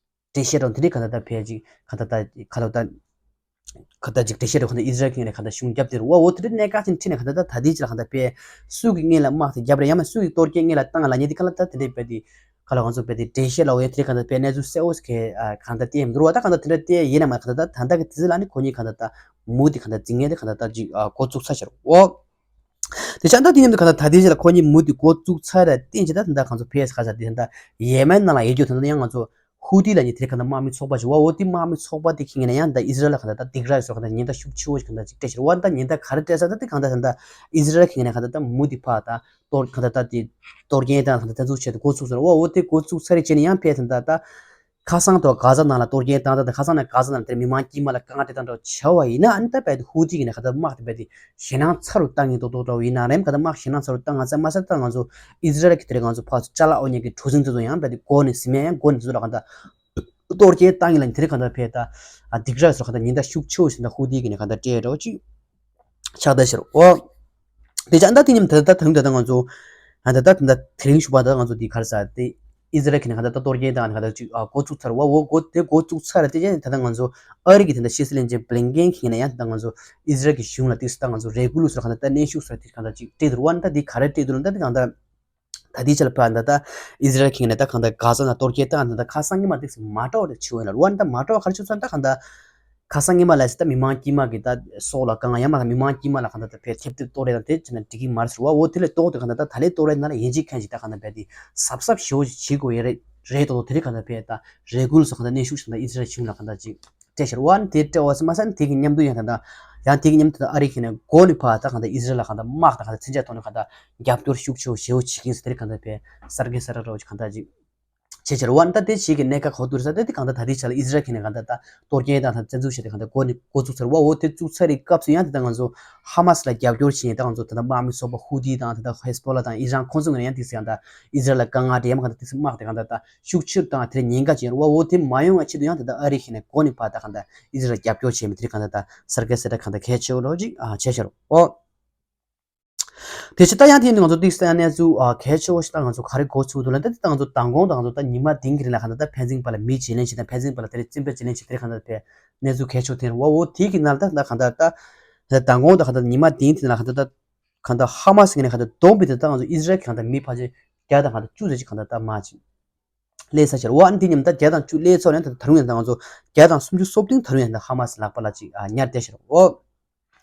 འགྲེལ་བཤད་རོགས་དེ་འདྲའི་གང་ལྟར་ད་བས་ཅིག་གང་ལྟར་ད་ག་ལ་ད་གང་ལྟར་ཅིག་འགྲེལ་བཤད་རོགས་གང་ལྟར་ཨི་ཟི་རལ་གྱི་ནས་གང་ལྟར་གཞུང་རྒྱབ་དེ་རེད་བ། འོ་དེ་འདྲའི་གནད་འགག་ཅིག་ཁྲིད་ནས་གང་ལྟར་ད་ད་དེ་ཅིག་ལ་གང་ལྟར་བས་སུ་གི་སྔོན་ལ་དམག་དེ་རྒྱབ་རེད་ཡང་མ་སུ་གི་གཏོར་སྐྱོན་སྔོན་ལ་བཏང་ལ་ཉེ་དེ་གང་ལ་ད་དེ་འདྲའི་བས་དེ་ག་ལ་ང་ཚོ་བས་དེ་འགྲེལ་བཤད་ལ་འོ་ཡ་དེ་རིང་གང་ལྟར་བས་གནས་ཚུལ་གསལ་བོ་ཞིག་གང་ལྟར་བསྟན་མི་འདུག་ར། ད་གང་ལྟར་དེ་འདྲ་བསྟན་ཡིན་ན་མ་གང་ལྟར་ད་ད་ལྟ་གི་དུས་ཚོད་ལ་ནི་ཁོ་གཉིས་གང་ལྟར་ད་མུ་དེ་གང་ལྟར་འཛིང་མཁན་དེ་གང་ལྟར་ད་ཅིག་འགོ་བཙུགས་ཚར་ཤག་འོ། དེ་ཆ་ད་དེ་མཉམ་དུ་གང་ལྟར་ད་ལྟའི་ཆ་ལ་ཁོ་གཉིས་མུ་དེ་འགོ་བཙུགས་ཚར་ལ་བརྟེན་བྱས་ད་ད་ལྟ་གང་ཚོ་ཕེ་ས་ཁ་ས་དེ་ད་ལྟ་ཡེ་མེན་ནང་ལ་ཡོད་རྒྱུ་ད་ལྟ་ཡང་ང་ཚོ་ཧུ་ཏི་ལབ་མཁན་དེ་རིང་གང་ལྟར་དམག་མི་ཚོགས་པ་ཞིག་འོ་འོ་དེ་དམག་མི་ཚོགས་པ་དེ་ཁེ་ངེ་ན་ཡང་ད་ཨི་ཟི་རལ་ལ་གང་ལྟར་ད་སྡིགས་ར་ཡོད་ཟེར་གང་ལྟར་ཉེན་བརྡ་ཤུགས་ཆེ་བོ་ཞིག་གང་ལྟར་ཅིག་སྤྲད་ཤག་འོ་ད་ཉེན་བརྡ་ག་རེ་སྤྲད་ས་ད་དེ་གང་ལྟར་ད་ལྟ་ཨི་ཟི་རལ་ཁེ་ངེ་ན་གང་ལྟར་ད་མུ་དེ་ཕར་ད་གཏོར་གང་ལྟར་ད་དེ་གཏོར་སྐྱོན་དང་གང་ལྟར་ད་ཚུགས་བྱས་ཏེ་འགོ་བཙུགས་ཟེར་འོ་འོ་དེ་འགོ་བཙུགས་ཚར་རེ་བྱས་ནས་ཡང་ཕེ་ད་ལྟ་ད། ཁ་སང་དུ་གྷ་ཟ་ནང་ལ་གཏོར་སྐྱོན་བཏང་སྟངས་དང་ཁ་སང་ནས་གྷ་ཟ་ནང་དེར་མི་མང་དཀྱུས་མ་ལ་དཀའ་ངལ་སྤྲད་སྟངས་འདྲ་བྱས་པ་ཡིན་ན་ཨ་ནི་ད་རྦད་དེ་ཧུ་ཏི་གི་ནས་ག་ད་དམག་དེ་རྦད་དེ་ཞེད་སྣང་ཚ་རུ་བཏང་གི་འདུག་འདུག་འདྲ་བོ་ཡིན་ན་རེམ་ག་ད་དམག་ཞེད་སྣང་ཚ་རུ་བཏང་ང་ཚ་མ་ཚད་ད་ང་ཚོ་ཨི་ཟི་རལ་གི་དེར་ང་ཚོ་ཕར་ཚུར་ཅ་ལག་འོ་ཉག་གི་གྲུ་གཟིངས་དེ་ཚོ་ཡང་རྦད་དེ་སྒོ་ནས་ཟིན་མེད་ཡང་སྒོ་ནས་དེ་ཚོ་ལ་ག་ད་གཏོར་སྐྱོན་བཏང་གི་ལ་དེར་ག་ད་ཕེ་ད་སྡིགས་ར་ཟེར་ག་ད་ཉེན་བརྡ་ཤུགས་ཆེ་བོ་ཞིག་ད་ཧུ་ཏི་གི་ནས་ག་ད་སྤྲད་འདྲ་བོ་ཅིག་ཕྱག་བརྡ་ཤར་འོ། དེ་ཅང་ད་དེ་ཉིན་ད་ད་དང་ད་ད་ང་ཚོ་ཨ་ད་ད་ད་དེ་རིང་ཞུ་བ་ད་ང་ཚོ་དེ་གར་ས་དེ་ཨི་ཟི་རལ་གྱི་ནས་ག་ད་ད་གཏོར་སྐྱོན་དང་ག་ད་ཅིག་ཨ་འགོ་བཙུགས་ཚར་བ་འོ་འགོ་དེ་འགོ་བཙུགས་ཚར་དེ་ཅན་ད་ད་ང་ཚོ་ཨ་རི་གི་ད་ད་ཕྱི་སྲིད་བློན་ཆེན་བྷི་ལིན་ཀེན་གྱི་ནས་ཡང་ད་ང་ཚོ་ཨི་ཟི་རལ་གྱི་གཞུང་ལ་དེ་སུ་ད་ང་ཚོ་རེ་སྐུལ་སུ་ག་ད་ད་གནོན་ཤུགས་སུ་དེ་ག་ད་ཅིག་སྤྲད་འདུག་བ་ད་དེ་ག་རེ་སྤྲད་འདུག་ལ་ད་དེ་གང་ད། ད་དེའི་ཆ་ལ་ཕར་ད་ལྟ་ཨི་ཟི་རལ་གྱི་ནས་ད་གང་ལྟར་གྷ་ཟ་ན་གཏོར་སྐྱོན་བཏང་ད་ལྟ་ཁ་སང་ཉི་མ་ཏིག་སེ་མ་འདྲ་བ་རེ་ཆེ་བ་ཡིན་ལ་རུ་བ་ད་མ་འདྲ་བ་ག་རེ་ཆེ་སོང་ད་གང་ལྟར་ཁ་སང་ཉི་མ་ལ་སི་ད་མི་མང་དཀྱུས་མ་གི་ད་སྲོག་ལ་གང་ཡང་མ་ད་མི་མང་དཀྱུས་མ་ལ་གང་ལྟར་ད་ཕེ་ཐེབས་ཐེབས་གཏོར་རེ་དང་དེ་བྱས་ན་འགྲིག་གི་མ་རེད་ཟེར་བ། འོ་དེ་ལས་ལྡོག་སྟེ་གང་ལྟར་ད་ད་ལས་གཏོར་རེ་ན་ལ་ཡིན་གཅིག་མཁན་ཞིག་ད་གང་ལྟར་བས་དེ་གཟབ་གཟབ་ཞེ་བོ་ཞིག་བྱེད་དགོས་ཡ་རེད་རེད་དོ་དེ་ལས་གང་ལྟར་བས་ད་རེ་སྐུལ་སོགས་གང་ལྟར་གནོན་ཤུགས་ཞིག་ད་ཨི་ཟི་རལ་གཞུང་ལ་གང་ལྟར་ཅིག་སྤྲད་ཤར་བ་ནི་དེ་སྤྲད་བ་ཟེར་མ་ཟད་ནི་དེ་གི་མཉམ་དུ་ཡང་ད་ལྟ་ཡང་དེ་གི་མཉམ་དུ་ཨ་རི་གི་ནས་འགོ་ནས་ཕར་ད་གང་ལྟར་ཨི་ཟི་རལ་ལ་གང་ལྟར་དམག་དང་གང་ལྟར་མཚོན་ཆ་ཐོག་ནས་གང་ལྟར་རྒྱབ་སྐྱོར་ཤུགས་ཆེ་བོ་ཞེ་བོ་བྱེད་ཀྱིན་ཟེར་དེ་གང་ལྟར་བས་གསར་འགྱུར་གསར་ར་འདྲ་བོ་ཅིག་གང་ལྟར་ཅིག་ བྱས་བྱས་རེད་བ། ད་དེ་ཞིག་གི་གནད་འགག་གོ་བསྡུར་ས་དེ་དེ་གང་ལྟར་ད་ལྟའི་ཆ་ལ་ཨི་ཟི་རལ་གྱི་ནས་གང་ལྟར་ད་གཏོར་སྐྱོན་དང་ད་བཙན་འཛུལ་བྱས་ཏེ་གང་ལྟར་འགོ་ནས་འགོ་བཙུགས་ཚར་བ། འོ་དེ་བཙུགས་ཚར་བའི་སྐབས་སུ་ཡང་དེ་ད་ང་ཚོ་ཧ་མ་སི་ལ་རྒྱབ་སྐྱོར་བྱས་ནས་ད་ང་ཚོ་ད་ལྟ་དམག་མི་ཚོགས་པ་ཧུ་ཏི་དང་ད་ལྟ་ཧེ་སི་བྷོ་ལ་དང་ཨི་རན་ཁོང་ཚོ་ངོས་ནས་ཡང་དེ་ཚོ་ཡང་ད་ཨི་ཟི་རལ་ལ་དཀའ་ངལ་འདྲ་ཡང་གང་ལྟར་དེ་ཚོ་དམག་དེ་གང་ལྟར་ད་ཤུགས་ཆེར་བཏང་དེར་ཉེན་ཁ་ཅན་རེད་བ། འོ་དེ་མ་ཡོང་བ་ཆེད་དུ་ཡང་ད་ལྟ་ཨ་རི་གི་ནས་འགོ་ནས་ཕར་ད་གང་ལྟར་ཨི་ཟི་རལ་ལ་རྒྱབ་སྐྱོར་བྱས་མི་དེ་གང་ལྟར་ད་གསར་སྐལ་གསལ་བསྒྲགས་གང་ལྟར་གལ་ཆེ་བོ་ལོ་ཅིག་བྱས་ཤར་འོ། དེ་ཕྱིར་ད་ཡང་དེ་ནི་ང་ཚོ་ཏིག་ཙམ་གནས་ཚུལ་ཨ་གལ་ཆེ་བོ་ཞིག་ད་ང་ཚོ་ག་རེ་གོ་ཚུལ་འདུག་ལབ་ན། ད་ང་ཚོ་མདང་དགོང་དང་ང་ཚོ་ད་ཉི་མ་བདུན་གྱི་རིང་ལ་གང་ལྟར་ད་ཕན་ཚུན་བར་ལ་མི་བརྗེ་ལེན་བྱེད་དང་ཕན་ཚུན་བར་ལ་དེ་རིང་རྩིས་འབྲས་བརྗེ་ལེན་བྱེད་དེ་རིང་གང་ལྟར་དེ་གནས་ཚུལ་གལ་ཆེ་བོ་ཐོན་རེད་བ། འོ་དེ་གི་ནང་ལ་ད་ད་གང་ལྟར་ད་ད་མདང་དགོང་དང་གང་ལྟར་ཉི་མ་བདུན་དེ་ནང་གང་ལྟར་ད་གང་ལྟར་ཧ་མ་སི་ངོས་ནས་གང་ལྟར་བསྡོམས་པའི་དེ་ད་ང་ཚོ་ཨི་ཟི་རལ་གྱི་གང་ལྟར་མི་ཕལ་ཆེར་བརྒྱ་དང་གང་ལྟར་བཅུ་ཙམ་ཅིག་གང་ལྟར་ད་མར་ཅིག་སླེབས་ཚར་ཤར་བ། ཨ་ནི་དེ་མཉམ་ད་བརྒྱ་དང་བཅུ་སླེབས་ཚར་ནས་ད་ད་རུང་ཡང་ད་ང་ཚོ་བརྒྱ་དང་སུམ་ཅུ་སོ་བདུན་ད་རུང་ཡང་ད་ཧ་མ་སི་ལག་པ་ལ་ཅིག་ཨ་ཉར་བསྡད་ཤར་བ།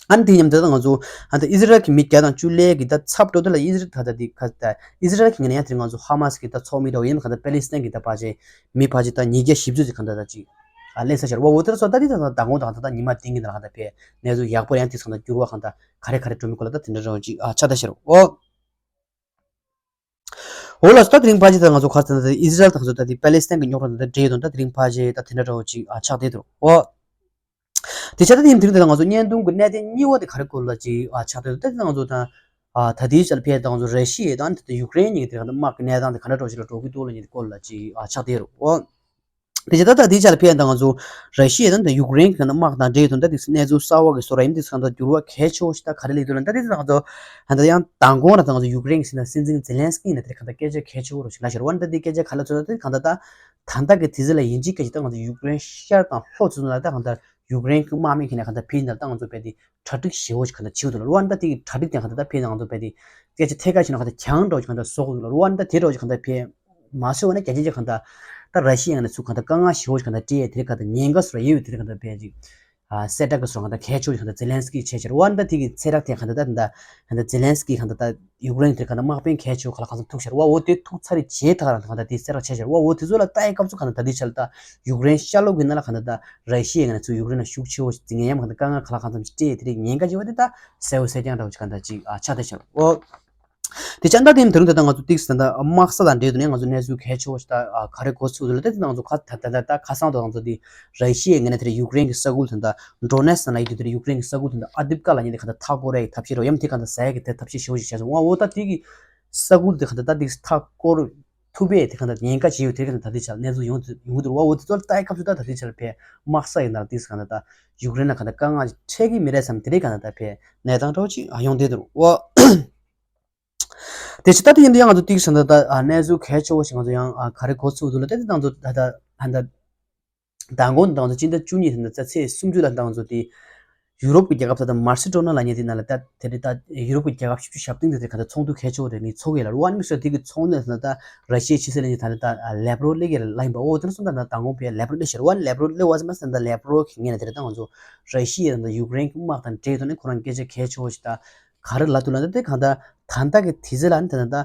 ཨ་ནི་དེ་མཉམ་དུ་ད་ང་ཚོ་ཨ་ད་ཨི་ཟི་རལ་གྱི་མི་བརྒྱ་དང་བཅུ་ལས་ཀྱི་ད་ཚབ་འགྲོ་དུས་ལ་ཨི་ཟི་རལ་ད་ད་དེ་ཁ་ད་ཨི་ཟི་རལ་གྱི་ངོས་ནས་ཡང་དེ་རིང་ང་ཚོ་ཧ་མ་སི་གི་ད་ཚོགས་མི་འདྲ་བོ་ཡིན་ན་ག་ད་པེ་ལི་སི་ཐན་གྱི་ད་ཕལ་ཆེར་མི་ཕལ་ཆེར་ད་ཉིས་བརྒྱ་བཞི་བཅུ་ཙམ་གང་ད་ད་ཅིག་ཨ་སླེབས་ཚར་ཤར་བ། འོ་དེར་སོང་ད་དེ་ད་ད་དགོང་ད་གང་ད་ད་ཉི་མ་བདུན་གྱི་ནང་གང་ད་ཕེ་གནས་ཚུལ་ཡག་པོ་ཡང་དེ་ཚོ་ད་འགྱུར་བ་གང་ད་ག་རེ་ག་རེ་འགྲོ་མི་སྐོར་ལ་ད་དེ་འདྲ་འདྲ་བོ་ཅིག་ཨ་ཆགས་བསྡད་ཤར་བ། འོ་ལགས་སོ། ད་དེ་རིང་ཕལ་ཆེར་ད་ང་ཚོ་ག་རེ་ད་ཨི་ཟི་རལ་དང་ཚོ་ད་དེ་པེ་ལེ་སི་ཐན་གྱི་རྙོག་དྲ་དང་ད་འབྲེལ་ཡོད་དང་ད་དེ་རིང་ཕལ་ཆེར་ད་དེ་འདྲ་འདྲ་བོ་ཅིག་ཨ་ཆགས་བསྡད་འདུག་འོ། དེ་ཆ་ད་དེ་ཡིན་དེ་རིང་ད་ང་ཚོ་བརྙན་ཐུང་གི་གནད་དོན་གཉིས་པ་དེ་ག་རེ་སྐོར་ལ་ཅིག་ཨ་ཆགས་བསྡད་འདུག་ད་དེ་ང་ཚོ་ད་ཨ་ད་དེའི་ཆ་ལ་ཕེ་ད་ང་ཚོ་ར་ཤི་ཡ་དང་ད་ཡུཀ་རེན་གཉིས་ཀྱི་དེ་ག་ད་དམག་གི་གནས་སྟངས་དེ་ག་འདྲ་འདྲ་བོ་ཅིག་ལ་འགྲོ་གི་འདུག་ལ་ཉིན་དེ་སྐོར་ལ་ཅིག་ཨ་ཆགས་བསྡད་རེད་འོ། དེ་བྱས་ད་ལྟ་དེའི་ཆ་ལ་ཕེབས་ཡང་ད་ང་ཚོ་ར་ཤི་ཡ་དང་ད་ཡུཀ་རེན་གྱི་དམག་དང་འབྲེལ་དུ་ད་དེ་གནས་ཚུལ་གསར་བ་གི་བཟོ་འདྲ་ཡིན། དེ་ཚོ་ད་འགྱུར་བ་གལ་ཆེ་བོ་ཞིག་ད་ག་རེ་སླེབས་འདུག་ལབ་ན། ད་དེ་ང་ཚོ་ད་ལྟ་ཡང་མདང་དགོང་ལ་ད་ང་ཚོ་ཡུཀ་རེན་གྱི་སྲིད་འཛིན་ཛེ་ལན་སི་ཀི་ཡིན་ན་དེ་ག་ད་སྐད་ཆ་གལ་ཆེ་བོ་རུ་ཞིག་ལབ་ཤར་བ། ད་དེ་སྐད་ཆ་ག་ལ་ཚོད་ད་དེ་ག་ད་ད་ད་ལྟ་གི་དུས་ཚོད་ལ་ཡིན་གཅིག་སྐད་ཆ་ད་ང་ཚོ་ཡུཀ་རེན་ཤར་དང་ལྷོ་ཚོ་ལ་ད་ག་ད་ཡུཀ་རེན་གྱི་དམག་མི་གི་ནས་ག་ད་ཕེབས་ཡིན་ན་ད་ང་ཚོ་བས་དེ་གྲ་སྒྲིག་ཞེ་བོ་ཞིག་ག་ད་བྱེད་འདུག་ལ། རུ་བ་ད་དེ་གི་གྲ་སྒྲིག་དེ་ག་ད་ད་ཕེབས་ན་ང་ཚོ་བས་དེ་སྐད་ཆ་ཐད་ཀར་བྱས་ན་ག་ད་གྱང་འདྲ་བོ་ཞིག་ག་ད་བཟོ་དགོས་འདུག་ལ། རུ་བ་ད་དེ་འདྲ་བོ་ཞིག་ག་ད་ཕེབས། མ་བཟོས་པ་ན་རྒྱ་ཆེན་གྱི་གང་ལྟར་ད་ར་ཤི་ཡ་ནས་ཚུར་གང་ལྟར་དཀའ་ངལ་ཞེ་པོ་ཞིག་གང་ལྟར་སྤྲད་ཡས་དེ་རིང་གང་ལྟར་ཉེན་ཁ་སོགས་ཡོད་པའི་དེ་རིང་གང་ལྟར་དཔེ་ཅིག་ཨ་གསལ་བསྒྲགས་ཀྱི་སོགས་གང་ལྟར་གལ་ཆེ་བོ་ཞིག་གང་ལྟར་ཛེ་ལན་སི་ཀི་བྱས་ཕྱིར་འོ་ན་ད་དེ་གི་གསལ་བསྒྲགས་དེ་གང་ལྟར་ད་ད་གང་ལྟར་ཛེ་ལན་སི་ཀི་གང་ལྟར་ད་ཡུཀ་རེན་དེ་གང་ལྟར་དམག་དཔོན་གལ་ཆེ་བོ་གང་ལ་གང་འཚམ་ཐུག་ཕྱིར་འོ་འོ་དེ་ཐུག་ཚར་རྗེས་ད་གང་ལྟར་གང་ལྟར་དེ་གསལ་བསྒྲགས་བྱས་ཕྱིར་འོ་འོ་དེ་ཚོ་ལ་ལྟ་ཡས་སྐབས་སུ་གང་ལྟར་ད་དེ་ཆ་ལ་ད་ཡུཀ་རེན་ཤར་ལྷོ་གི་ནང་ལ་གང་ལྟར་ད་ར་ཤི་ཡའི་ངོས་ནས་ཚུར་ཡུཀ་རེན་ལ་ཤུགས་ཆེ་བོ་ཞིག་འཛིང་ཡས་ཡང་གང་ལྟར་དཀའ་ངལ་གང་ལ་གང་འཚམ་ཞིག་སྤྲད་ཡས་དེ་རིང་ཉེན་ཁ་ཆེ་བ་དེ་ད་གསལ་བོ་གསལ་རྐྱང་འདྲ་བོ་ཞིག་གང་ལྟར་ཅིག་ཨ་ཆགས་བསྡད་ཤར་འོ། དེ་ཆ་ད་དེ་ཡིན་དུས་ད་ང་ཚོ་ཏིག་ཙམ་ད་དམག་ས་དང་འབྲེལ་དུ་ནས་ང་ཚོ་གནས་ཚུལ་གལ་ཆེ་བོ་ཞིག་ད་ག་རེ་གོ་ཚུལ་དུ་ལ་དེ་ང་ཚོ་ཁ་ད་ད་ད་ཁ་སང་དུ་ང་ཚོ་དེ་ར་ཤི་ཡའི་ངོས་ནས་དེ་ཡུཀ་རེན་གྱི་ས་ཁུལ་དེ་འདྲ་ཌོ་ནེ་སི་ལབ་ཡོད་དུས་དེ་ཡུཀ་རེན་གྱི་ས་ཁུལ་དེ་འདྲ་ཨ་དིབ་ཀ་ལབ་མཁན་དེ་ག་ད་མཐའ་བསྐོར་ཡས་ཀྱི་ཐབས་ཤེས་རོ་ཡམ་དེ་ག་ད་ཟ་ཡས་ཀྱི་དེ་ཐབས་ཤེས་ཞེ་པོ་ཞིག་བྱས་སོང་། འོ་འོ་ད་དེ་གི་ས་ཁུལ་དེ་ག་ད་ད་དེ་མཐའ་བསྐོར་ཐུབ་པས་དེ་ག་ད་ཉེན་ཁ་ཆེ་ཡོད་དེ་ག་ད་ད་དེ་ཆ་གནས་ཚུལ་ཡོང་ཡོང་གི་འདུག་འོ་འོ་དེ་ཚོ་ལ་ལྟ་ཡས་སྐབས་སུ་ད་ད་དེ་ཆ་ལ་ཕེ་དམག་ས་ཡིན་ན་དེ་ག་ད་ད་ཡུཀ་རེན་ལ་ག་ད་དཀའ་ངལ་འཕྲད་ཀྱི་མི་རེད་བསམ་དེ་རིང་ག་ད་ད་ཕེ་གནས་སྟངས་འདྲ་བོ་ཅིག་ཡོང་བསྡད་འདུག་འོ། དེ་ཕྱིར་ད་དེ་ཡིན་དུས་ཡང་ང་ཚོ་ཏིག་ཙམ་ད་ལྟ་ཨ་གནས་ཚུལ་གལ་ཆེ་བོ་ཞིག་ང་ཚོ་ཡང་ཨ་ག་རེ་གོ་ཚུལ་འདུག་ལ་དེ་ང་ཚོ་ད་ལྟ་ཨ་ད་མདང་དགོང་ང་ཚོ་སྤྱི་ཟླ་བཅུ་གཉིས་དེ་ད་ཚེས་སུམ་ཅུ་ལ་ང་ཚོ་དེ་ཡུ་རོབ་ཀྱི་རྒྱལ་ཁབ་ད་ལྟ་མར་སི་ཌོ་ན་ལབ་མཁན་དེ་ནང་ལ་ད་དེ་རེད། ད་ཡུ་རོབ་ཀྱི་རྒྱལ་ཁབ་བཞི་བཅུ་ཞེ་བདུན་དེ་ག་ད་ཚོགས་འདུ་གལ་ཆེ་བོ་རེ་གཉིས་ཚོགས་ཡོད་ལ་རུ་བ་ནི་མི་སོ་དེ་གི་ཚོགས་འདུ་ད་ལྟ་ར་ཤི་ཡའི་ཕྱི་སྲིད་བློན་ཆེན་ད་ལྟ་ལེབ་རོ་སླེབས་ཡོད་ལ་ཡིན་པ། འོ་དེ་ཚོ་ད་ལྟ་མདང་དགོང་ཕེ་ལེབ་རོ་སླེབས་ཤར་བ་ནི་ལེབ་རོ་སླེབས་བ་ཙམ་ད་ལྟ་ལེབ་རོ་གི་ངོས་ནས་དེ་རེད། ད་ང་ཚོ་ར་ཤི་ཡ་དང་ཡུཀ་རེན་གྱི་དམག་དང་འབྲེལ་དུ་ནི་ཁོ་རང་སྐད་ཆ་གལ་ཆེ་བོ་ཞིག་ད་ག་རེ་ལབ་འདུག་ལབ་ན་དེ་གང་ལྟར་ད་ལྟ་གི་དུས་ཚོད་ལ་ནི་ད་ལྟ་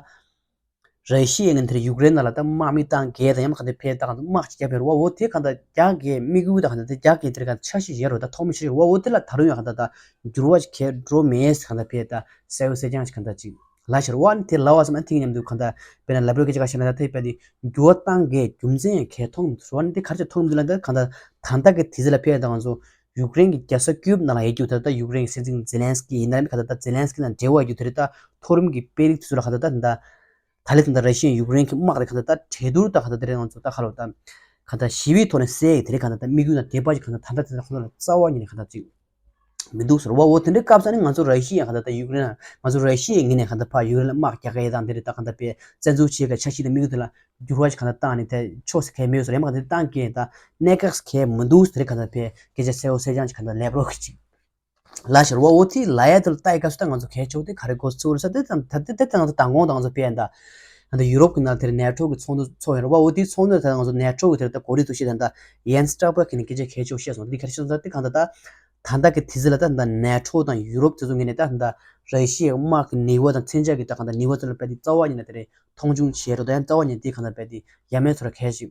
ར་ཤི་ཡའི་ངོས་ནས་ཡུཀ་རེན་ནང་ལ་ད་དམག་མི་བཏང་གས་དང་ཡང་གང་ལྟར་ཕེ་ད་གང་ལྟར་དམག་ཅིག་རྒྱབ་ཡོད་རེད་བ། འོ་དེ་གང་ལྟར་རྒྱག་གས་དམིགས་ཡུལ་ད་གང་ལྟར་དེ་རྒྱག་གས་དེར་གང་ལྟར་འཆར་གཞི་ཡོད་རེད་བ། ད་ཐོག་མའི་འཆར་གཞི་རེད་བ། འོ་དེ་ལ་ད་རུང་ཡང་གང་ལྟར་ད་འགྱུར་བ་ཞིག་གས་འགྲོ་མེད་ཟེར་གང་ལྟར་ཕེ་ད་གསལ་པོ་གསལ་རྐྱང་ཞིག་གང་ལྟར་ཅིག་ལབ་ཤར་བ་ནི་དེ་ལབ་པ་ཙམ་ཨ་ཐིག་མཉམ་དུ་གང་ལྟར་དཔེར་ན་ལབ་རོགས་སྐད་ཆ་ཁ་ཤས་ན་ད་ཐེ་པ་དེ་འགྱུར་བ་བཏང་གས་རྒྱུ་མཚན་ཡང་གས་མཐོང་མི་འདུག་ཟེར་བ་ནི་དེ་ག་རེ་བྱས་མཐོང་མི་འདུག་ལབ་ན་ད་གང་ལྟར་ད་ལྟ་གི་དུས་ཚོད་ལ་ཕེབས་ད་ང་ཚོ་ཡུཀ་རེན་གྱི་རྒྱལ་ས་ཀིབ་ནང་ལ་ཡོད་རྒྱུ་ད་ལྟ་ཡུཀ་རེན་གྱི་སྲིད་འཛིན་ཛེ་ལན་སི་ཀི་ཡིན་ན་གང་ལྟར་ད་ཛེ་ལན་སི་ཀི་དང་འབྲེལ་བ་ཡོད་རྒྱུ་དེ་རེད། ད་མཐོ་རིམ་གྱི་དཔོན་རིགས་དེ་ཚོ་ལ་གང་ལྟར་ད་ད་ད་ལས་ད་ལྟ་ར་ཤི་ཡ་ཡུཀ་རེན་གྱི་དམག་དེ་གང་ལྟར་ད་གྲོས་བསྡུར་ད་གང་ལྟར་དེ་རེད། ང་ཚོ་ད་ཁ་ལོ་ད་གང་ལྟར་ཞི་བའི་ཐོག་ནས་སེལ་ཡས་དེ་རེད། གང་ལྟར་ད་དམིགས་ཡུལ་དང་དད་པ་ཅིག་གང་ལྟར་ད་ལྟ་དེ་ལ་ཁོང་ཚོ་ལ་རྩ་བ་ཉིད་ནས་གང་ལྟར་ཅིག་མི་འདུག་ཟེར་བ། འོ་དེ་འདྲའི་སྐབས་སུ་ནི་ང་ཚོ་ར་ཤི་ཡ་གང་ལྟར་ད་ཡུཀ་རེན་ང་ཚོ་ར་ཤི་ཡའི་ངོས་ནས་གང་ལྟར་ཕར་ཡུཀ་རེན་ལ་དམག་རྒྱག་གི་ཡོད་དང་དེ་རེད། ད་གང་ལྟར་པའི་བཙན་འཛུལ་བྱེད་ཀྱི་འཆར་གཞི་དང་དམིགས་ཡུལ་དེ་ལ་འགྱུར་བ་ཞིག་གང་ལྟར་བཏང་ནས་དེ་ཕྱོགས་སུ་གལ་མེད་ཟེར་ཡང་མ་གང་ལྟར་བཏང་གི་ད་གནད་འགག་གལ་མི་འདུག་ཟེར་གང་ལྟར་པའི་སྐད་ཆ་གསལ་པོ་གསལ་རྐྱང་ཞིག་གང་ལྟར་ལབ་རོགས་ཀྱི་ཅིག་ལབ་ཤར་བ། འོ་དེ་ལབ་ཡ་དེ་ལ་ལྟ་ཡི་སྐབས་སུ་ད་ང་ཚོ་གལ་ཆེ་བོ་དེ་ག་རེ་གོ་ཚུལ་ཟེར་དེ་ད་དེ་དེ་ད་ང་ཚོ་མདང་དགོང་ད་ང་ཚོ་པའི་ད་ད་ཡུ་རོབ་ཀྱི་ནང་དེར་ནེ་ཊོ་གི་ཚོགས་འདུ་ཚོགས་ཡོད་རེད་བ། འོ་དེ་ཚོགས་འདུ་ད་ང་ཚོ་ནེ་ཊོ་གི་དེར་ད་གོ་སྒྲིག་ཚོགས་གཞི་ད་ད་ཡན་སི་སི་སྟོལ་པེར་གི་ནས་སྐད་ཆ་གལ་ཆེ་བོ་བཤད་སོང་། འདི་ག་རེ་བཤད་སོང་ཟེར་དེ་གང་ལྟར་ད་ད་ལྟ་གི་དུས་ཚོད་ལ་ད་ད་ནེ་ཊོ་དང་ཡུ་རོབ་དེ་ཚོ་ངོས་ནས་ད་ད་ར་ཤི་ཡའི་དམག་གི་ནུས་པ་དང་མཚོན་ཆ་གི་ད་གང་ལྟར་ནུས་པ་ཚོ་ལ་རྦད་དེ་རྩ་བ་ཉིད་ནས་དེ་རེད་མཐོང་ཆུང་བྱས་རོགས། ད་ཡང་རྩ་བ་ཉིད་དེ་གང་ལྟར་རྦད་དེ་ཡ་མེད་ཚོ་ལ་གལ་ཆེ་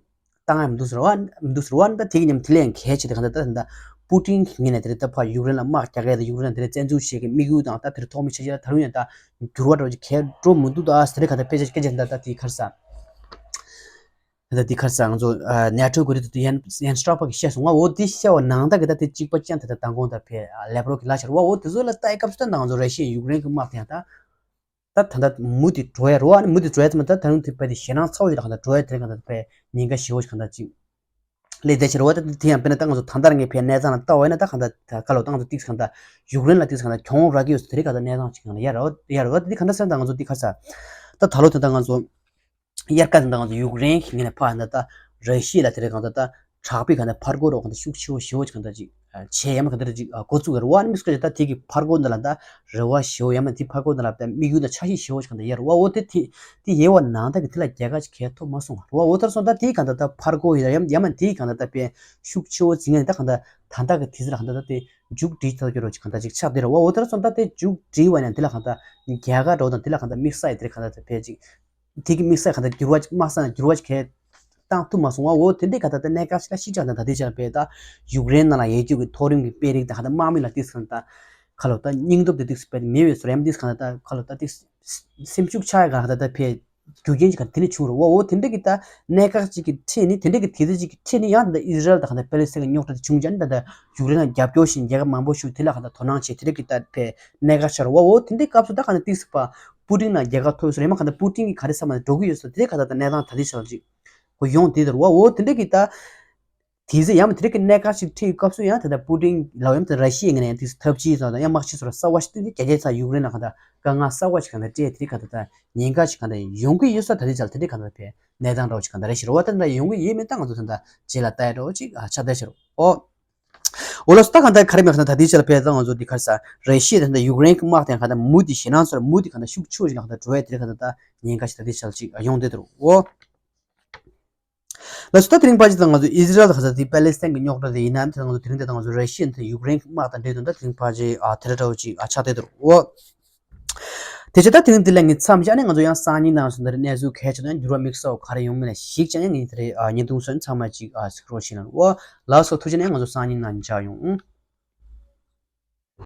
བཏང་ཡ་མི་འདུག་ཟེར་བ། མི་འདུག་ཟེར་བ་ནི་ད་དེ་གི་མཉམ་དེ་ལས་ཡང་གལ་ཆེ་དེ་གང་ལྟར་ད་ད་པུ་ཏིན་གི་ངོས་ནས་དེ་རེད། ད་ཕར་ཡུཀ་རེན་ལ་དམག་རྒྱག་གི་ཡ་ད་ཡུཀ་རེན་ལ་དེ་རེད་བཙན་འཛུལ་བྱེད་ཀྱི་དམིགས་ཡུལ་དང་ད་དེ་རེད་ཐོག་མའི་འཆར་གཞི་ལ་ད་རུང་ཡང་ད་འགྱུར་བ་འདྲ་བོ་ཅིག་གས་འགྲོ་མི་འདུག་ད་ཟེར་གང་ལྟར་ད་དེ་ག་རེ་ཟེར། ད་ལྟ་འདི་ཁར་ས་ང་ཚོ་ནེ་ཊོ་གི་རིགས་དེ་ཡན་ཡན་སི་ཊོལ་པར་གྱིས་བཤད་སོང་ང་། འོ་འདི་བཤད་པ་ནང་ལྟར་གྱི་ད་དེ་གཅིག་པ་ཅན་དེ་ད་མདང་དགོང་ད་ཕེ་ལེབ་རོབ་ཀྱི་ལ་ཤར་བ། འོ་དེ་ཚོ་ལ་ལྟ་ཡི་སྐབས་སུ་ད་ང་ཚོ་ར་ཤི་ཡ་ཡུཀ་རེན་གྱི་དམག་དེ་ཡང་ད་ད་ད་ད་མུ་མཐུད་འགྲོ་ཡ་རོ། ཨ་ནི་མུ་མཐུད་འགྲོ་ཡ་ཚང་མ་ད་ད་རུང་དེ་ཕེ་དེ་ཞེད་སྣང་ཚ་བོ་ཞིག་ད་གང་ད་འགྲོ་ཡ་དེ་རིང་གང་ད་ཕེ་ཉེན་ཁ་ཞེ་བོ་ཞིག་གང་ད་ཅིག་སླེབས་བསྡད་ཕྱིར་རོ། ད་དེ་ཡང་དཔེར་ན་ད་ང་ཚོ་ད་ལྟར་ངས་ཕེ་གནས་ཚང་ལ་ལྟ་བ་ཡིན་ན་ད་གང་ད་ད་ག་ལོ་ད་ང་ཚོ་ཏིག་གང་ད་ཡུཀ་རེན་ལ་ཏིག་གང་ད་གྱོང་རག་གི་ཡོད་ས་དེ་རིང་གང་ད་གནས་ཚང་ཅིག་གང་ད་ཡ་རོ་ཡ་རོ། ད་དེ་གང་ད་སེམས་ད་ང་ཚོ་འདི་ཁར་ས་ད་ད་ལོ་དེ་ད་ང་ཚོ་དབྱར་ཁ་དེ་ད་ང་ཚོ་ཡུཀ་རེན་གྱི་ངོས་ནས་ཕར་ད་ད་ར་ཤི་ཡ་ལ་དེ་རིང་གང་ད་ད་དྲག་པོའི་གང་ད་ཕར་རྒོལ་རོགས་གང་ད་ཤུགས་ཆེ་བོ་ཞེ་བོ་ཅིག་གང་ད་ཅིག་བྱས་ཡ་མ་གང་ད་ཅིག་འགོ་བཙུགས་ཡ་རོ། ཨ་ནི་མི་སྐད་ཆ་ད་དེ་གི་ཕར་རྒོལ་འདི་ལ་ད་རེ་བ་ཞེ་བོ་ཡ་མ་དེ་ཕར་རྒོལ་འདི་ལ་ད་དམིགས་ཡུལ་ད་འཆར་གཞི་ཞེ་བོ་ཅིག་གང་ད་ཡ་རོ། འོ་དེ་དེ་དེ་ཡེ་བ་ནང་ད་གི་དེ་ལ་རྒྱལ་ཁ་ཅིག་གས་ཐོབ་མ་སོང་རོ། འོ་ད་སོང་ད་དེ་གང་ད་ད་ཕར་རྒོལ་ཡ་ཡ་མ་དེ་གང་ད་ད་དཔེ་ཤུགས་ཆེ་བོ་ཅིག་ངས་ད་གང་ད་ད་ད་གི་དེ་ཚོ་ལ་གང་ད་ད་དེ་མཇུག་སྒྲིལ་ཐག་གི་རོ་ཅིག་གང་ད་ཅིག་ཆགས་དེ་རོ། འོ་ད་སོང་ད་དེ་མཇུག་སྒྲིལ་བ་ནས་དེ་ལ་གང་ད་རྒྱལ་ཁ་འགྲོ་དང་དེ་ལ་གང་ད་དམིགས་བསལ་དེ་གང་ད་ད་ཕེ་ཅིག་དེ་གི་དམིགས་བསལ་གང་ལྟར་འགྱུར་བ་ཅིག་དམག་ས་ནས་འགྱུར་བ་ཅིག་གས་བཏང་ཐུབ་མ་སོང་བ། འོ་དེ་འདྲའི་ག་ད་ལྟ་གནད་འགག་ཅིག་ལ་ཤི་ཆགས་དང་ད་ལྟའི་ཆར་བས་ད་ཡུཀ་རེན་ནང་ལ་ཡོད་རྒྱུ་གི་མཐོ་རིམ་གྱི་དཔོན་རིགས་དང་ག་ད་དམག་མི་ལ་ཏིག་ཙམ་ད་ཁ་ལོ་ད་སྙིང་སྟོབས་དེ་ཏིག་ཙམ་དཔེ་མེད་པའི་བཟོ་ཡམ་ཏིག་གང་ད་ད་ཁ་ལོ་ད་ཏིག་སེམས་ཤུགས་ཆག་ཡ་ག་ད་ད་ཕེ་རྒྱུ་རྐྱེན་ཅིག་ག་དེ་ནས་བྱུང་རུང་བ། འོ་དེ་འདྲའི་གི་ད་གནད་འགག་ཅིག་གི་ཁྲིད་ནི་དེ་འདྲའི་གི་དུས་ཚོད་ཅིག་གི་ཁྲིད་ནི་ཡང་ད་ཨི་ཟི་རལ་ད་ག་ད་པེ་ལེ་སི་ཐན་གི་རྙོག་དྲ་དེ་བྱུང་ཅན་ད་ད་ཡུཀ་རེན་ལ་རྒྱབ་སྐྱོར་བཞིན་རྒྱལ་ཁབ་མང་པོ་ཞིག་དེ་ལ་ག་ད་དོ་སྣང་བྱེད་དེ་འདྲའི་གི་ད་ཕེ་གནད་འགག་ཆགས་རུང་བ། འོ་དེ་འདྲའི་སྐབས་སུ་ད་ག་ད་ཏིག་ཙམ་པ། པུ་ཏིན་ལ་རྒྱལ་ཁ་ཐོབ་ཟེར་ཡ་མ་གང་ལྟར་པུ་ཏིན་གྱིས་ག་རེ་བསམ་ནས་འགྲོ་གི་ཡོད་ཟེར་དེ་ག་ད་ད་གནས་སྟངས་ད་ལྟའི་ཆ་ལ་ཅིག་ཁོ་ཡོང་དེ་ལྟར་བ། འོ་དེ་འདྲ་གི་ད་དེ་ཚེ་ཡང་མ་དེ་འདྲ་གི་གནད་འགག་ཅིག་འཕྲད་ཡོད་སྐབས་སུ་ཡང་ད་ལྟ་པུ་ཏིན་ལ་ཡང་ད་ར་ཤི་ཡའི་ངོས་ནས་ཡང་དེ་ཚེ་ཐབས་ཇུས་ཙང་ད་ཡང་དམག་སྤྱི་ཚོ་ལ་གསར་བ་ཞིག་བཏོན་ཏེ་རྒྱ་ཆེ་ཚ་ཡུཀ་རེན་ལ་གང་ད་དཀའ་ངལ་གསར་བ་ཞིག་གང་ད་སྤྲད་དེ་ག་ད་ད་ཉེན་ཁ་ཞིག་གང་ད་ཡོང་གི་ཡོད་ས་ད་ལྟའི་ཆ་ལ་དེ་འདྲ་གང་ད་ཕེ་གནས་སྟངས་འདྲ་བོ་ཞིག་གང་ད་རེ་ཞིག་རེད་བ། ད་ད་ཡོང་གི་ཡོད་མེད་ད་ང་ཚོ་ད་ད་རྗེས་ལ་ལྟ་ཡ་འདྲ་བོ་ཅིག་ཨ་ཆ་ད་ཞིག་རེད་འོ། འོ་ལགས་སོ། ད་གང་ལྟར་ག་རེ་མེད་ཁ་ན་ད་ལྟའི་ཆ་ལ་ཕེ་ད་ང་ཚོ་འདི་ག་རེ་ཟ་རེ་ཤི་ད་ལྟ་ཡུཀ་རེན་གྱི་དམག་དེ་གང་ལྟར་མུ་མཐུད་ཞེད་སྣང་ཚོར་མུ་མཐུད་གང་ལྟར་ཤུགས་ཆེ་བོ་ཞིག་གང་ལྟར་འགྲོ་ཡ་དེ་གང་ལྟར་ད་ཉེན་ཁ་ཞིག་ད་ལྟའི་ཆ་ལ་ཅིག་ཡོང་བསྡད་དེ་རུ་འོ། ལགས་སོ། ད་དེ་རིང་ཕལ་ཆེར་ད་ང་ཚོ་ཨི་ཟི་རལ་དང་གང་ལྟར་དེ་པེ་ལེ་སི་ཐན་གྱི་རྙོག་དྲ་དེ་ཡིན་ནའང་དེ་ང་ཚོ་དེ་རིང་དེ་ད་ང་ཚོ་རེ་ཤི་ཡ་དང་ཡུཀ་རེན་གྱི་དམག་དང་འབྲེལ་དོན་ད་དེ་རིང་ཕལ་ཆེར་ཨ་དེ་འདྲ་འདྲ་བོ་ཅིག་ཨ་ཆགས་བསྡད་དེ་རུ་འོ། དེ་བྱས་ད་དེ་རིང་འདི་ལ་ངས་མཚམས་བཞག་ནས་ང་ཚོ་ཡང་སང་ཉིན་ནང་སོང་ད་རེས་གནས་ཚུལ་གལ་ཆེ་དང་འགྱུར་བ་དམིགས་བསལ་ག་རེ་ཡོང་མིན་ལ་གཞིགས་བྱས་ནས་ངས་དེ་རེས་ཨ་བརྙན་ཐུང་སོན་ཚང་མ་ཅིག་ཨ་གཟིགས་རོགས་བྱེད་ན་འོ། ལགས་སོ། ཐུགས་རྗེ་ཆེ། ང་ཚོ་སང་ཉིན་ནང་མཇལ་ཡོང་།